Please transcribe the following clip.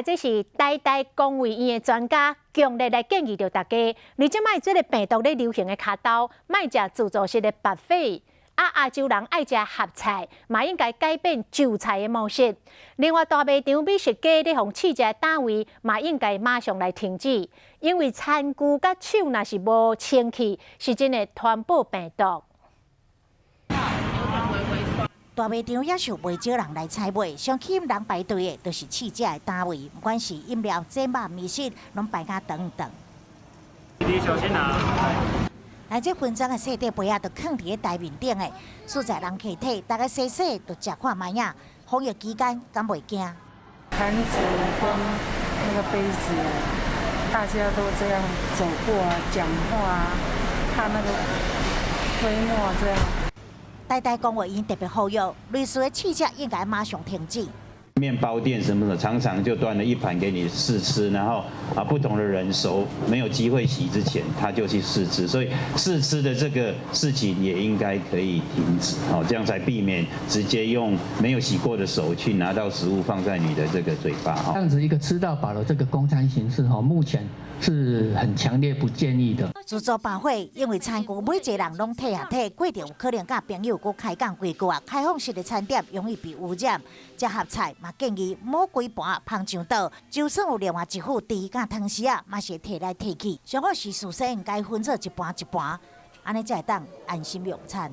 這是台大公衛院的專家強烈來建議著大家，你這擺這个病毒咧流行的跤頭，莫食自助式的 buffet，啊，亞洲人愛食合菜，嘛應該改變就菜的模式。另外，大賣場美食街咧予試食的攤位，嘛應該馬上來停止，因為餐具佮手若是無清氣，是真會傳播病毒。大賣場也是有袂少人來採買，上吸引人排隊的，就是試食的攤位，不管是飲料、煎肉、麵食，攏排甲長長。你小心啊！來這分裝的細塊杯仔，就囥佇咧台面頂的，實在人客體，大家洗洗就食看覓仔。防疫期間敢袂驚？盤子跟那個杯子，大家都這樣走過啊，講話啊，怕那個飛沫這樣。台大公衛院特別呼籲，類似的試食應該馬上停止。麵包店什麼的，常常就端了一盤給你試吃，然後啊，不同的人手沒有機會洗之前，他就去試吃，所以試吃的這個事情也應該可以停止，哦，這樣才避免直接用沒有洗過的手去拿到食物放在你的這個嘴巴。這樣子一個吃到飽的這個供餐形式，哈，目前是很強烈不建議的。自助百貨因為餐具每一個人攏提下提，過程有可能佮朋友閣開講幾句啊，開放式的餐點容易被污染。食合菜嘛建議莫規盤捧上桌，就算有另外一副匙佮湯匙仔，嘛是會提來提去。上好是事先應該分做一盤一盤，按呢才會當安心用餐。